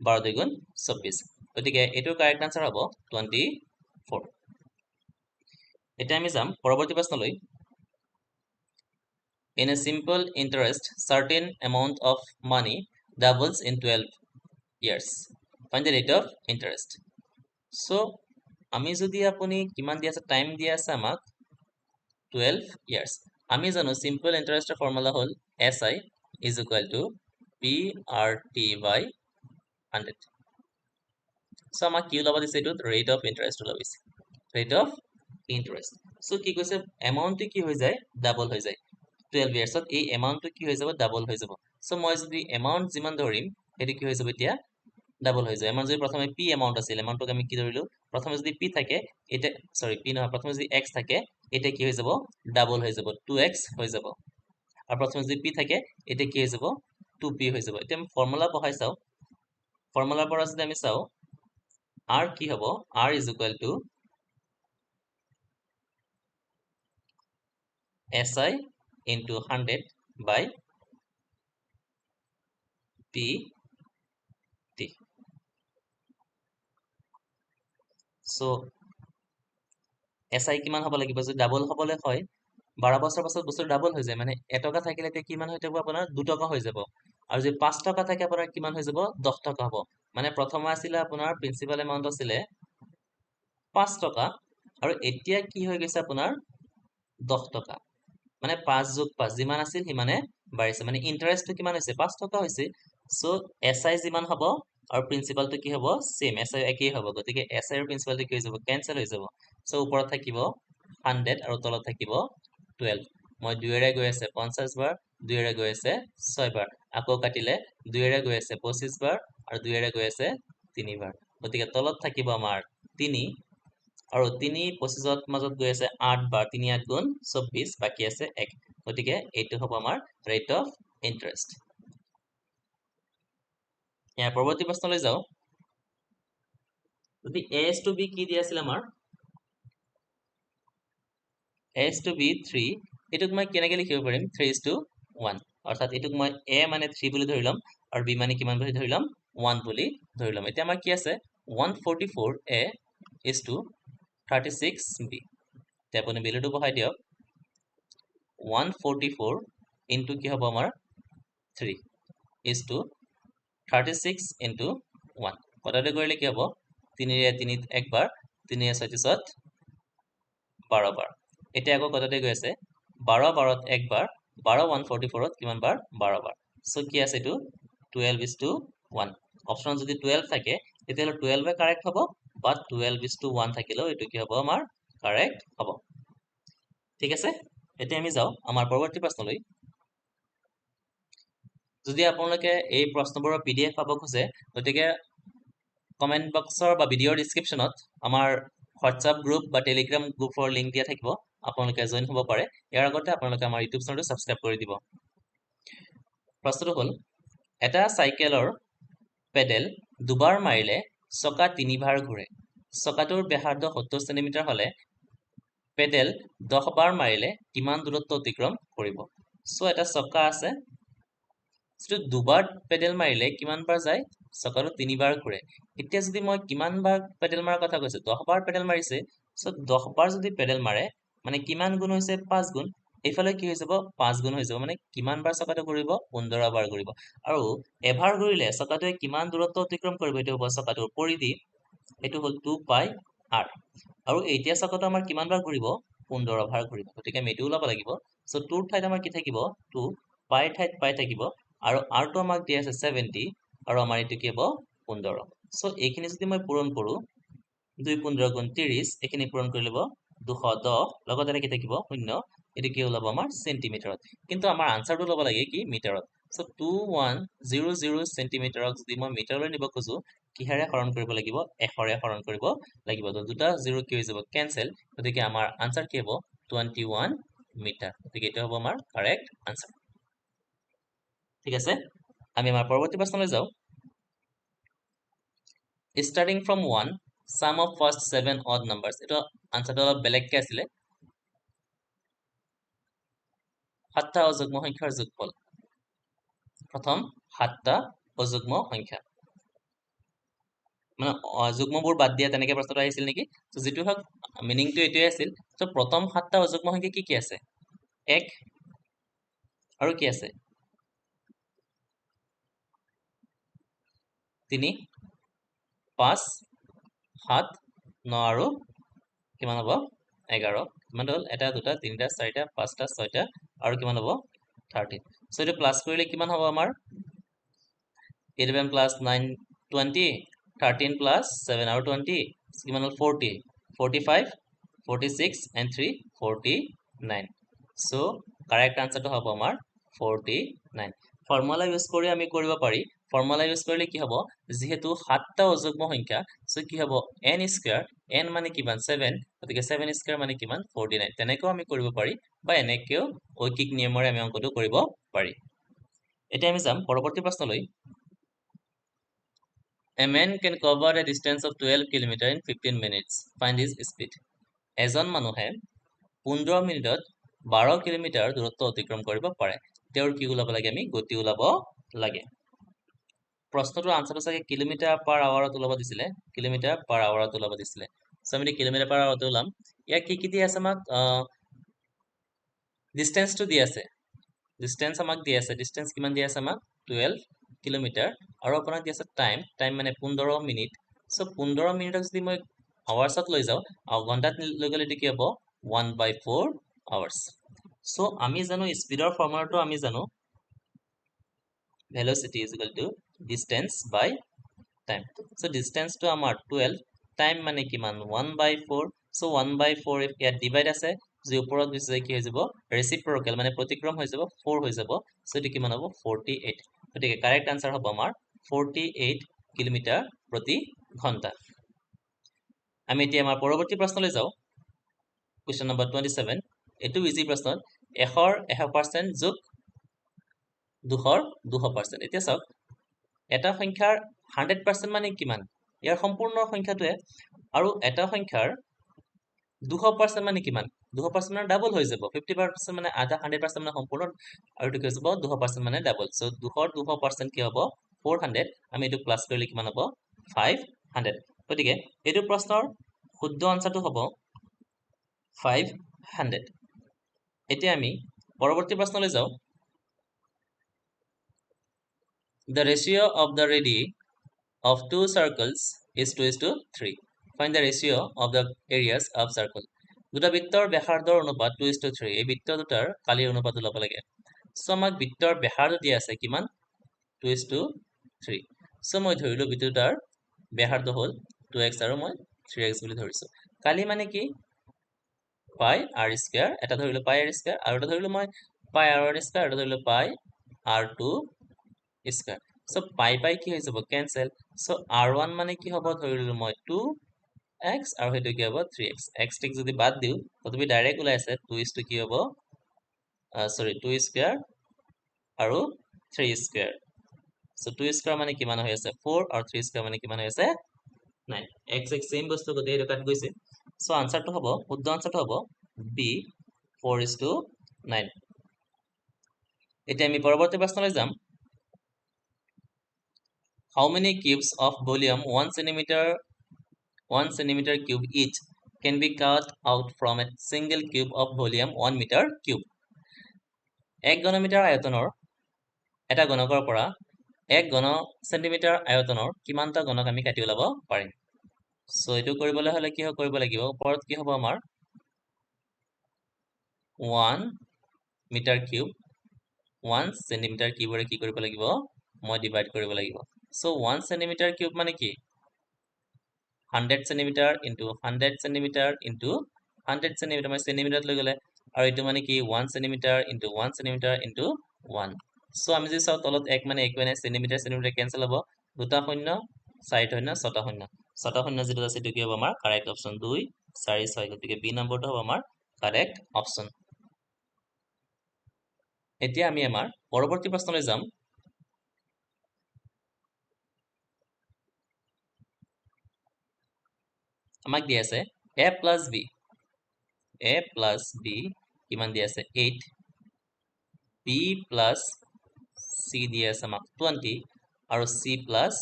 বাৰ দুই গুণ চৌব্বিছ। গতিকে এইটোৰ কাৰেক্ট আনচাৰ হ'ব 24। এতিয়া আমি যাম পৰৱৰ্তী প্ৰশ্নলৈ। In a simple interest, certain amount of money doubles in 12 years. Find the rate of interest. So, আমি যদি আপুনি কিমান দিয়া আছে, টাইম দিয়া আছে আমাক 12 years। আমি জানো simple interest ৰ ফৰ্মুলা হ'ল SI is equal to PRT by 100। So, আমাক কি ওলাব দিছে এইটোত, rate of interest ওলাব দিছে, rate of interest। So, কি কৈছে, amount টো কি হৈ যায়, ডাবল হৈ যায় 12 years ত। এই amount টো কি হৈ যাব, ডাবল হৈ যাব। So, মই যদি amount যিমান ধৰিম সেইটো কি হৈ যাব এতিয়া, ডাবল হৈ যায়। আমাৰ যদি প্ৰথমে পি এমাউণ্ট আছিল, এমাউণ্টটোক আমি কি ধৰিলো, প্ৰথমে যদি পি থাকে, এতিয়া চৰি পি নহয়, প্ৰথমে যদি এক্স থাকে এতিয়া কি হৈ যাব, ডাবল হৈ যাব, 2x হৈ যাব। আৰু প্ৰথমে যদি পি থাকে এতিয়া কি হৈ যাব, 2p হৈ যাব। এতিয়া আমি ফৰ্মুলা বহাই চাওঁ, ফৰ্মুলাৰ পৰা যদি আমি চাওঁ আৰ কি হ'ব, R is equal to S I into 100 by P T. So S I কিমান হ'ব লাগিব, যদি ডাবল হ'বলৈ হয় 12 বছৰ পাছত বস্তু ডাবল হৈ যায়, মানে এটকা থাকিলে এতিয়া কিমান হৈ থাকিব আপোনাৰ 2 টকা হৈ যাব, আৰু যদি 5 টকা থাকে আপোনাৰ কিমান হৈ যাব, 10 টকা হ'ব। মানে প্ৰথমে আছিলে আপোনাৰ প্ৰিন্সিপাল এমাউণ্ট আছিলে 5 টকা, আৰু এতিয়া কি হৈ গৈছে আপোনাৰ 10 টকা, মানে 5 যোগ 5 যিমান আছিল সিমানে বাঢ়িছে, মানে ইণ্টাৰেষ্টটো কিমান হৈছে, 5 টকা হৈছে। চ' এছ I যিমান হ'ব আৰু প্ৰিন্সিপালটো কি হ'ব? ছেম, এছ I একেই হ'ব। গতিকে এছ আইৰ প্ৰিন্সিপালটো কি হৈ যাব? কেঞ্চেল হৈ যাব। চ' ওপৰত থাকিব 100 আৰু তলত থাকিব 12। মই দুয়েৰে গৈ আছে 50 বাৰ, দুয়েৰে গৈ আছে 6 বাৰ, আকৌ কাটিলে দুয়েৰে গৈ আছে 25 বাৰ আৰু দুয়েৰে গৈ আছে 3 বাৰ। গতিকে তলত থাকিব আমাৰ 3 আৰু 3 25ত মাজত গৈ আছে 8 বাৰ, 3 8 গুণ 24, বাকী আছে 1। গতিকে এইটো হ'ব আমাৰ ৰেট অফ ইণ্টাৰেষ্ট। ইয়াৰ পৰৱৰ্তী প্ৰশ্নলৈ যাওঁ। যদি এ এছ টু বি কি দিয়া আছিল আমাৰ? এ এছ টু বি 3, এইটোক মই কেনেকৈ লিখিব পাৰিম? থ্ৰী is two one, অৰ্থাৎ এইটোক মই এ মানে 3 বুলি ধৰি ল'ম আৰু বি মানে কিমান বুলি ধৰি ল'ম? 1 বুলি ধৰি ল'ম। এতিয়া আমাৰ কি আছে? 144 A is to 36 B. এতিয়া আপুনি ভেলুটো বহাই দিয়ক। 144 ইনটু কি হ'ব আমাৰ? 3 is two 36 into 1। কটাকটি কৰিলে কি হ'ব? তিনিৰে তিনিত একবাৰ, তিনিৰে ছয়ত্ৰিছত বাৰ বাৰ। এতিয়া আকৌ কটাকটি গৈ আছে বাৰ বাৰত একবাৰ, বাৰ ওৱান ফৰ্টি ফ'ৰত কিমান বাৰ? বাৰ বাৰ। চ' কি আছে এইটো? 12 is two 1। অপশ্যনত যদি 12 থাকে তেতিয়াহ'লে টুৱেলভে কাৰেক্ট হ'ব, বা 12 is two 1 থাকিলেও এইটো কি হ'ব আমাৰ? কাৰেক্ট হ'ব। ঠিক আছে, এতিয়া আমি যাওঁ আমাৰ পৰৱৰ্তী প্ৰশ্নলৈ। যদি আপোনালোকে এই প্ৰশ্নবোৰৰ পি ডি এফ পাব খোজে, গতিকে কমেণ্ট বক্সৰ বা ভিডিঅ'ৰ ডিছক্ৰিপশ্যনত আমাৰ হোৱাটছআপ গ্ৰুপ বা টেলিগ্ৰাম গ্ৰুপৰ লিংক দিয়া থাকিব, আপোনালোকে জইন হ'ব পাৰে। ইয়াৰ আগতে আপোনালোকে আমাৰ ইউটিউব চেনেলটো ছাবস্ক্ৰাইব কৰি দিব। প্ৰশ্নটো হ'ল, এটা চাইকেলৰ পেডেল দুবাৰ মাৰিলে চকা তিনিবাৰ ঘূৰে। চকাটোৰ ব্যাসাৰ্ধ 70 চেণ্টিমিটাৰ হ'লে পেডেল 10 বাৰ মাৰিলে কিমান দূৰত্ব অতিক্ৰম কৰিব? চ' এটা চকা আছে, যিটো দুবাৰ পেডেল মাৰিলে কিমান বাৰ যায়? চকাটো তিনিবাৰ ঘূৰে। এতিয়া যদি মই কিমান বাৰ পেডেল মাৰাৰ কথা কৈছো, 10 বাৰ পেডেল মাৰিছে। চ' 10 বাৰ যদি পেডেল মাৰে মানে কিমান গুণ হৈছে? 5 গুণ। এইফালে কি হৈ যাব? 5 গুণ হৈ যাব। মানে কিমান বাৰ চকাটো ঘূৰিব? 15 বাৰ ঘূৰিব। আৰু এবাৰ ঘূৰিলে চকাটোৱে কিমান দূৰত্ব অতিক্ৰম কৰিব? এইটো হ'ব চকাটোৰ পৰিধি, সেইটো হ'ল 2 পাই আৰ। আৰু এতিয়া চকাটো আমাৰ কিমান বাৰ ঘূৰিব? 15 বাৰ ঘূৰিব। গতিকে আমি এইটো ওলাব লাগিব। চ' 2ৰ ঠাইত আমাৰ কি থাকিব? 2, পাইৰ ঠাইত পাই থাকিব, আৰু আৰটো আমাক দিয়া আছে 70, আৰু আমাৰ এইটো কি হ'ব? 15। চ' এইখিনি যদি মই পূৰণ কৰোঁ, 2 15 গুণ 30, এইখিনি পূৰণ কৰি ল'ব 210, লগতে এটা কি থাকিব? 0। এইটো কি ওলাব আমাৰ? চেণ্টিমিটাৰত। কিন্তু আমাৰ আনচাৰটো ল'ব লাগে কি? মিটাৰত। চ' 2100 চেণ্টিমিটাৰক যদি মই মিটাৰলৈ নিব খোজো, কিহেৰে হৰণ কৰিব লাগিব? 100ৰে হৰণ কৰিব লাগিব। তো দুটা জিৰ' কি হৈ যাব? কেঞ্চেল। গতিকে আমাৰ আনচাৰ কি হ'ব? 21 মিটাৰ। গতিকে এইটো হ'ব আমাৰ কাৰেক্ট আনচাৰ। ঠিক আছে, আমি আমাৰ পৰৱৰ্তী প্ৰশ্নলৈ যাওঁ। Starting from 1, sum of first 7 odd numbers. এইটো আনচাৰটো অলপ বেলেগকৈ আছিলে। 7টা অযুগ্ম সংখ্যাৰ যোগফল। প্ৰথম 7টা অযুগ্ম সংখ্যা, মানে যুগ্মবোৰ বাদ দিয়া তেনেকে প্ৰশ্নটো আহিছিল নেকি? ত' যিটো হওক মিনিংটো এইটোৱে আছিল। ত' প্ৰথম 7টা অযুগ্ম সংখ্যা কি কি আছে? 1 আৰু কি আছে? 3, 5, 7, 9 আৰু কিমান হ'ব? 11। কিমান হ'ল? 1, 2, 3, 4, 5, 6 আৰু কিমান হ'ব? 13। চ' এইটো প্লাছ কৰিলে কিমান হ'ব আমাৰ? 11 প্লাছ 9 20, 13 প্লাছ 7 আৰু 20 কিমান হ'ল? 40, 45, 46 and 3, 49। So correct আনচাৰটো হ'ব আমাৰ 49। ফৰ্মুলা ইউজ কৰি আমি কৰিব পাৰি। ফৰ্মুলা ইউজ কৰিলে কি হ'ব? যিহেতু 7টা অযুগ্ম সংখ্যা, চ' কি হ'ব? এন স্কুৱেৰ, এন মানে কিমান? 7, গতিকে 7 স্কুৱেৰ মানে কিমান? 49। তেনেকৈও আমি কৰিব পাৰি, বা এনেকৈও ঐকিক নিয়মেৰে আমি অংকটো কৰিব পাৰি। এতিয়া আমি যাম পৰৱৰ্তী প্ৰশ্নলৈ। A man can cover a distance of 12 kilometer in 15 minutes. Find his speed. এজন মানুহে 15 মিনিটত 12 কিলোমিটাৰ দূৰত্ব অতিক্ৰম কৰিব পাৰে। তেওঁৰ কি ওলাব লাগে? আমি গতি ওলাব লাগে। প্ৰশ্নটোৰ আনচাৰটো চাগে কিলোমিটাৰ পাৰ আৱাৰত ওলাব দিছিলে, কিলোমিটাৰ পাৰ আৱাৰত ওলাব দিছিলে। চ' আমি কিলোমিটাৰ পাৰ আৱাৰতে ওলাম। ইয়াত কি কি দি আছে আমাক? ডিষ্টেঞ্চটো দি আছে, ডিষ্টেঞ্চ আমাক দি আছে। ডিষ্টেঞ্চ কিমান দি আছে আমাক? 12 কিলোমিটাৰ। আৰু আপোনাক দি আছে টাইম, টাইম মানে 15 মিনিট। চ' 15 মিনিটক যদি মই আৱাৰ্ছত লৈ যাওঁ, আৰু ঘণ্টাত লৈ গ'লে এইটো কি হ'ব? 1/4 আৱাৰ্ছ। চ' আমি জানো স্পীডৰ ফৰ্মুলাটো, আমি জানো velocity is equal to distance by time. চ' ডিষ্টেঞ্চটো আমাৰ 12, টাইম মানে কিমান 1/4। চ' 1/4 ইয়াত ডিভাইড আছে, যি ওপৰত গুচি যায় কি হৈ যাব ৰেচিপ্ৰকেল মানে প্ৰতিক্ৰম হৈ যাব 4 হৈ যাব। চ' এইটো কিমান হ'ব 48। গতিকে কাৰেক্ট আনচাৰ হ'ব আমাৰ 48 কিলোমিটাৰ প্ৰতি ঘণ্টা। আমি এতিয়া আমাৰ পৰৱৰ্তী প্ৰশ্নলৈ যাওঁ, কুৱেশ্যন নম্বৰ 27। এইটো ইজি প্ৰশ্ন, এশৰ 100% যোগ দুশৰ 200%। এতিয়া চাওক এটা সংখ্যাৰ 100% মানে কিমান, ইয়াৰ সম্পূৰ্ণ সংখ্যাটোৱে, আৰু এটা সংখ্যাৰ 200% মানে কিমান, 200% মানে ডাবল হৈ যাব, 50% মানে আধা, 100% মানে সম্পূৰ্ণ, আৰু এইটো কি হৈ যাব 200% মানে ডাবল। চ' দুশৰ 200% কি হ'ব 400, আমি এইটো প্লাছ কৰিলে কিমান হ'ব 500। গতিকে এইটো প্ৰশ্নৰ শুদ্ধ আনচাৰটো হ'ব 500। এতিয়া আমি পৰৱৰ্তী প্ৰশ্নলৈ যাওঁ। The ratio of the radii of two circles is 2:3. Find the ratio of the areas of circle. দুটা বৃত্তৰ ব্যাসাৰ্ধৰ অনুপাত 2:3। এই বৃত্ত দুটাৰ কালিৰ অনুপাত ওলাব লাগে। চ' আমাক বৃত্তৰ ব্যাসাৰ্ধ দিয়া আছে কিমান 2:3। চ' মই ধৰিলো বৃত্ত দুটাৰ ব্যাসাৰ্ধ হ'ল 2x আৰু মই 3x বুলি ধৰিছো। কালি মানে কি পাই আৰ স্কয়াৰ, এটা ধৰিলো পাই আৰ স্কয়াৰ আৰু এটা ধৰিলো মই পাই আৰ ওৱান স্কয়াৰ, এটা ধৰিলো pi r two square. So' pi pi কি হৈ যাব কেনচেল। চ' আৰ ওৱান মানে কি হ'ব ধৰিলো মই 2x আৰু সেইটো কি হ'ব 3x। X টিক যদি বাদ দিওঁ তথাপি ডাইৰেক্ট ওলাই আছে টু is two কি হ'ব, চৰি টু স্কয়াৰ আৰু থ্ৰী স্কয়াৰ। চ' টু স্কয়াৰ মানে কিমান হৈ আছে 4 আৰু থ্ৰী স্কয়াৰ মানে কিমান হৈ আছে 9। এক্স এক্স ছেইম বস্তু গোটেই এইটো কাট গৈছে। চ' আনচাৰটো হ'ব, শুদ্ধ আনচাৰটো হ'ব বি 4:9। এতিয়া আমি পৰৱৰ্তী প্ৰশ্নলৈ যাম। How many cubes of volume 1 centimeter 1 centimeter cube each can be cut out from a single cube of volume 1 meter cube? এক ঘনমিটাৰ আয়তনৰ এটা ঘনকৰ পৰা এক ঘন চেণ্টিমিটাৰ আয়তনৰ কিমানটা ঘনক আমি কাটি ওলাব পাৰিম? চ' এইটো কৰিবলৈ হ'লে কি কৰিব লাগিব, ওপৰত কি হ'ব আমাৰ 1 মিটাৰ কিউব 1 চেণ্টিমিটাৰ কিউবৰে কি কৰিব লাগিব, মই ডিভাইড কৰিব লাগিব। চ' 1 চেণ্টিমিটাৰ কিউব মানে কি 100 centimetre into 100 centimetre into 100 centimetre, মানে চেণ্টিমিটাৰত লৈ গ'লে, আৰু এইটো মানে কি 1 centimetre into 1 centimetre into 1। So' আমি যদি চাওঁ তলত এক মানে একোৱে নাই, চেণ্টিমিটাৰ চেণ্টিমিটাৰ কেঞ্চেল হ'ব, দুটা শূন্য চাৰিটা শূন্য ছটা শূন্য, ছটা শূন্য যিটো আছে সেইটো কি হ'ব আমাৰ কাৰেক্ট অপশ্যন 2 4 6। গতিকে বি নম্বৰটো হ'ব আমাৰ কাৰেক্ট অপশ্যন। এতিয়া আমি আমাৰ পৰৱৰ্তী প্ৰশ্নলৈ যাম। আমাক দিয়া আছে A plus B, A plus B কিমান দিয়া আছে 8, বি প্লাছ চি দিয়া আছে আমাক 20 আৰু চি প্লাছ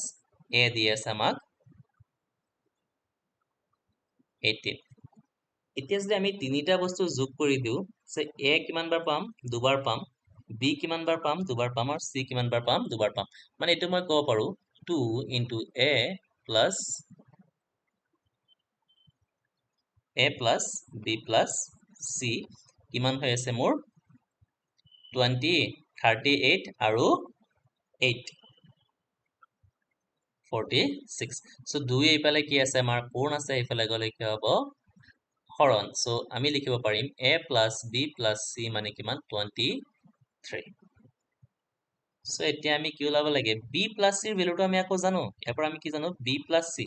এ দিয়া আছে আমাক 18। এতিয়া যদি আমি তিনিটা বস্তু যোগ কৰি দিওঁ, যে এ কিমান বাৰ পাম দুবাৰ পাম, বি কিমান বাৰ পাম দুবাৰ পাম, আৰু চি কিমান বাৰ পাম দুবাৰ পাম। মানে এইটো মই ক'ব পাৰো 2 into A plus A plus B plus C কিমান হৈ আছে মোৰ 20, 38 আৰু 8, 46। চ' দুই এইফালে কি আছে আমাৰ পূৰণ আছে, এইফালে গ'লে কি হ'ব হৰণ। চ' আমি লিখিব পাৰিম A plus B plus C মানে কিমান 23। চ' এতিয়া আমি কি ওলাব লাগে, বি প্লাছ চিৰ ভেলুটো আমি আকৌ জানো, ইয়াৰ পৰা আমি কি জানো বি প্লাছ চি।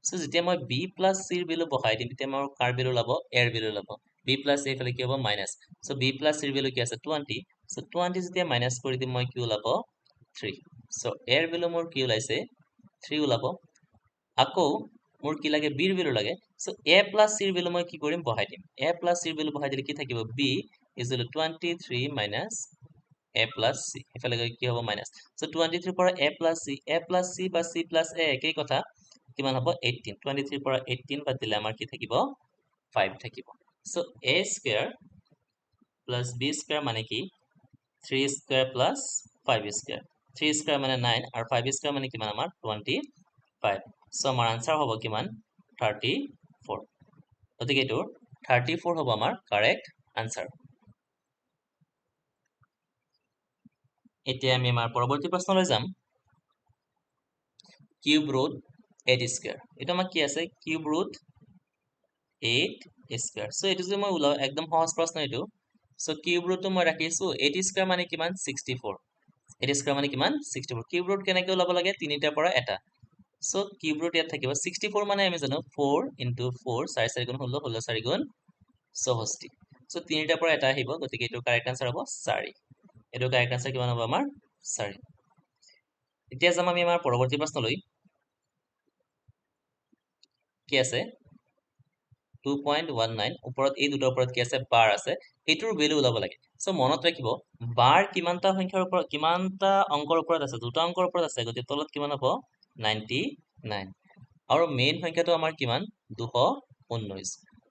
চ' যেতিয়া মই বি প্লাছ চিৰ ভেলু বহাই দিম তেতিয়া মোৰ কাৰ ভেলু ওলাব, এৰ ভেলু ওলাব। বি প্লাছ এ এইফালে কি হ'ব মাইনাছ। চ' বি প্লাছ চিৰ ভেলু কি আছে 20। চ' 20 যেতিয়া মাইনাছ কৰি দিম মই কি ওলাব 3। চ' এৰ ভেলু মোৰ কি ওলাইছে 3 ওলাব। আকৌ মোৰ কি লাগে বিৰ ভেলু লাগে। চ' এ প্লাছ চিৰ ভেলু মই কি কৰিম বহাই দিম। এ প্লাছ চিৰ ভেলু বহাই দিলে কি থাকিব B is equal 23 minus A plus C, এইফালে গৈ কি হ'ব মাইনাছ। চ' 23 পৰা A plus C, A plus C বা চি প্লাছ এ একেই কথা, কিমান হ'ব 18। 23 পৰা 18 বাদ দিলে আমাৰ কি থাকিব 5 থাকিব। So' A square plus B square মানে কি 3 স্কয়াৰ প্লাছ 5 স্কয়াৰ, 3 স্কয়াৰ মানে 9 আৰু 5 স্কয়াৰ মানে কিমান আমাৰ 25। চ' আমাৰ আনচাৰ হ'ব কিমান 34। গতিকে এইটো 34 হ'ব আমাৰ কাৰেক্ট আনচাৰ। এতিয়া আমি আমাৰ পৰৱৰ্তী প্ৰশ্নলৈ যাম। Cube root 8 square. এইটো আমাক কি আছে? Cube root 8 square. চ' এইটো যদি মই ওলাওঁ, একদম সহজ প্ৰশ্ন এইটো। চ' কিউব ৰুটটো মই ৰাখিছোঁ, 8 স্কুৱেৰ মানে কিমান? 64। 8 স্কুৱেৰ মানে কিমান? 64। কিউব ৰুট কেনেকৈ ওলাব লাগে? তিনিটাৰ পৰা এটা। চ' কিউব ৰুট ইয়াত থাকিব 64, মানে আমি জানো 4 ইণ্টু 4, 4 4 গুণ 16, 16 4 গুণ 64। চ' তিনিটাৰ পৰা এটা আহিব, গতিকে এইটোৰ কাৰেক্ট আনচাৰ হ'ব 4। এইটোৰ কাৰেক্ট আনচাৰ কিমান হ'ব আমাৰ? 4। এতিয়া যাম আমি আমাৰ পৰৱৰ্তী প্ৰশ্নলৈ। কি আছে? 2.19, ওপৰত এই দুটাৰ ওপৰত কি আছে? বাৰ আছে। এইটোৰ ভেলু ওলাব লাগে। চ' মনত ৰাখিব, বাৰ কিমানটা সংখ্যাৰ ওপৰত, কিমানটা অংকৰ ওপৰত আছে? দুটা অংকৰ ওপৰত আছে, গতিকে তলত কিমান হ'ব? 99। আৰু মেইন সংখ্যাটো আমাৰ কিমান? 219।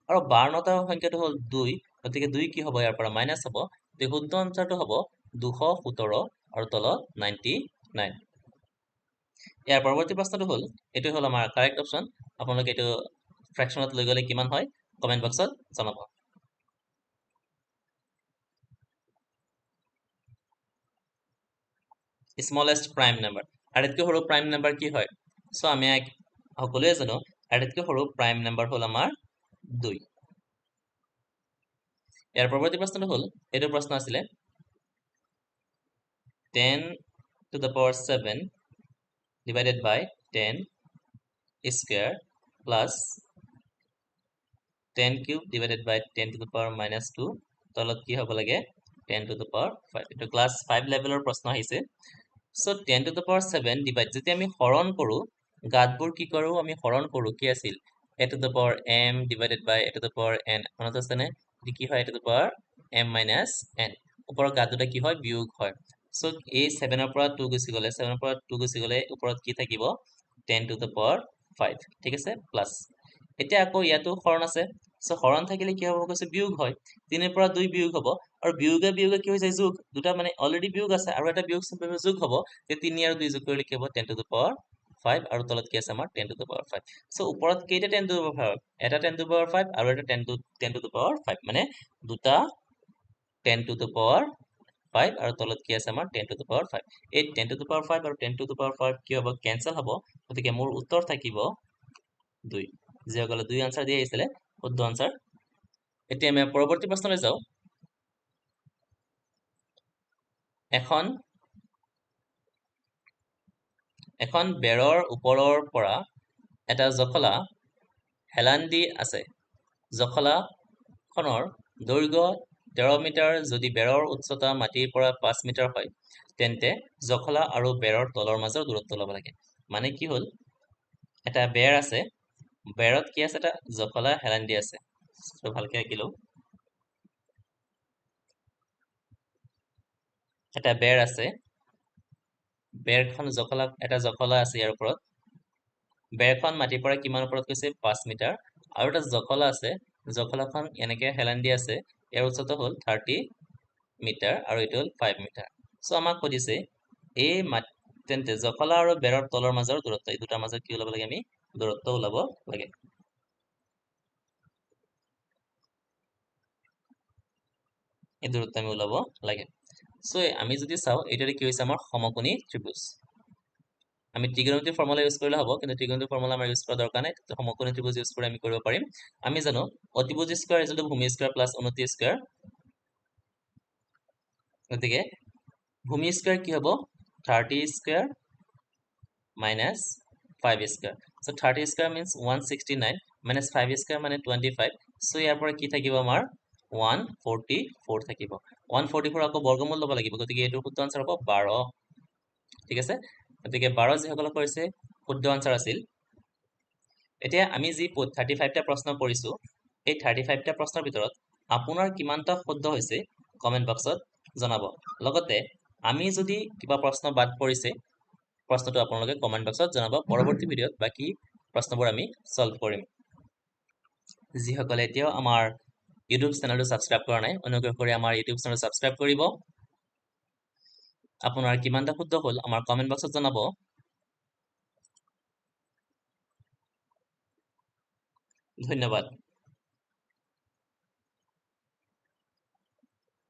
আৰু বাৰনটা সংখ্যাটো হ'ল 2, গতিকে 2 কি হ'ব? ইয়াৰ পৰা মাইনাছ হ'ব। গতিকে শুদ্ধ আনচাৰটো হ'ব 217 আৰু তলত 99। ইয়াৰ পৰৱৰ্তী প্ৰশ্নটো হ'ল, এইটো হ'ল আমাৰ কাৰেক্ট অপশ্যন। আপোনালোকে এইটো ফ্ৰেকশ্যনত লৈ গ'লে কিমান হয় কমেণ্ট বক্সত জনাব। স্মলেষ্ট প্ৰাইম নাম্বাৰ, আটাইতকৈ সৰু প্ৰাইম নাম্বাৰ কি হয়? চ' আমি সকলোৱে জানো আটাইতকৈ সৰু প্ৰাইম নাম্বাৰ হ'ল আমাৰ 2। ইয়াৰ পৰৱৰ্তী প্ৰশ্নটো হ'ল, এইটো প্ৰশ্ন আছিলে 10 to the power 7 divided by 10 square plus 10 cube divided by 10 to the power minus 2, তলত কি হ'ব লাগে? 10 to the power 5। এইটো ক্লাছ 5 লেভেলৰ প্ৰশ্ন আহিছে। চ' 10 to the power 7 divide, যেতিয়া আমি হৰণ কৰোঁ, গাঁতবোৰ কি কৰোঁ আমি? হৰণ কৰোঁ। কি আছিল? A to the power m divided by a to the power n, মনত আছেনে? এইটো কি হয়? a to the power m minus n। ওপৰৰ গাঁত দুটা কি হয়? বিয়োগ হয়। চ' এই 7ৰ পৰা 2 গুচি গ'লে, 7ৰ পৰা 2 গুচি গ'লে ওপৰত কি থাকিব? 10 to the power 5, ঠিক আছে, প্লাছ। এতিয়া আকৌ ইয়াতো হৰণ আছে। চ' হৰণ থাকিলে কি হ'ব কৈছে? বিয়োগ হয়। 3ৰ পৰা 2 বিয়োগ হ'ব, আৰু বিয়োগে বিয়োগে কি হৈ যায়? যোগ। দুটা মানে অলৰেডি বিয়োগ আছে, আৰু এটা বিয়োগ চিম্পল যোগ হ'ব। যে 3 আৰু 2 যোগ কৰিলে কি হ'ব? 10 to the power 5, আৰু তলত কি আছে আমাৰ? 10 to the power 5। চ' ওপৰত কেইটা 10 to the power 5? এটা 10 to the power 5 আৰু এটা 10 to the power 5, মানে দুটা 10 to the power 5, আৰু তলত কি আছে আমাৰ? 10 to the power 5। এই 10 to the power 5 আৰু 10 to the power 5 কি হ'ব? কেঞ্চেল হ'ব। গতিকে মোৰ উত্তৰ থাকিব 2। যিসকলে 2 আনচাৰ দি আহিছিলে, শুদ্ধ আনচাৰ। এতিয়া আমি পৰৱৰ্তী প্ৰশ্নলৈ যাওঁ। এখন এখন বেৰৰ ওপৰৰ পৰা এটা জখলা হেলান দি আছে। জখলাখনৰ দৈৰ্ঘ্য 13 মিটাৰ। যদি বেৰৰ উচ্চতা মাটিৰ পৰা 5 মিটাৰ হয়, তেন্তে জখলা আৰু বেৰৰ তলৰ মাজৰ দূৰত্ব ল'ব লাগে। মানে কি হ'ল? এটা বেৰ আছে, বেৰত কি আছে? এটা জখলা হেলান দি আছে। ভালকে আঁকি লওঁ। এটা বেৰ আছে, বেৰখন জখলা, এটা জখলা আছে ইয়াৰ ওপৰত। বেৰখন মাটিৰ পৰা কিমান ওপৰত কৈছে? 5 মিটাৰ। আৰু এটা জখলা আছে, জখলাখন এনেকে হেলান দি আছে, ইয়াৰ উচ্চতা হ'ল 30 মিটাৰ আৰু এইটো হ'ল 5 মিটাৰ। চ' আমাক সুধিছে এই তেন্তে জখলা আৰু বেৰৰ তলৰ মাজৰ দূৰত্ব, এই দুটাৰ মাজত কি ওলাব লাগে? আমি দূৰত্ব ওলাব লাগে। এই দূৰত্ব আমি ওলাব লাগে। চ' আমি যদি চাওঁ, এইটোৰে কি হৈছে আমাৰ সমকোণী ত্ৰিভুজ। আমি ত্ৰিকোণমিতিৰ ফৰ্মুলা ইউজ কৰিলে হ'ব, কিন্তু ত্ৰিকোণমিতিৰ ফৰ্মুলা আমাৰ ইউজ কৰা দৰকাৰ নাই। সমকোণী ত্ৰিভুজ ইউজ কৰি আমি কৰিব পাৰিম। আমি জানো অতিভুজ স্কোৱাৰ is ভূমি স্কোৱাৰ প্লাছ উন্নতি স্কোৱাৰ। গতিকে ভূমি স্কোৱাৰ কি হ'ব? 30 square minus 5 square. So 30 square means 169 minus 5 square মানে 25। চ' ইয়াৰ পৰা কি থাকিব আমাৰ? 144 থাকিব। 144 আকৌ বৰ্গমূল ল'ব লাগিব, গতিকে এইটোৰ শুদ্ধ আনচাৰ হ'ব 12। ঠিক আছে, গতিকে 12 যিসকলে কৰিছে শুদ্ধ আনচাৰ আছিল। এতিয়া আমি যি 35টা প্ৰশ্ন কৰিছোঁ, এই 35টা প্ৰশ্নৰ ভিতৰত আপোনাৰ কিমানটা শুদ্ধ হৈছে কমেণ্ট বক্সত জনাব। লগতে আমি যদি কিবা প্ৰশ্ন বাদ পৰিছে, প্ৰশ্নটো আপোনালোকে কমেণ্ট বক্সত জনাব। পৰৱৰ্তী ভিডিঅ'ত বাকী প্ৰশ্নবোৰ আমি ছল্ভ কৰিম। যিসকলে এতিয়াও আমাৰ ইউটিউব চেনেলটো ছাবস্ক্ৰাইব কৰা নাই, অনুগ্ৰহ কৰি আমাৰ ইউটিউব চেনেলটো ছাবস্ক্ৰাইব কৰিব। আপোনাৰ কিমানটা শুদ্ধ হ'ল আমাৰ কমেণ্ট বক্সত জনাব। ধন্যবাদ।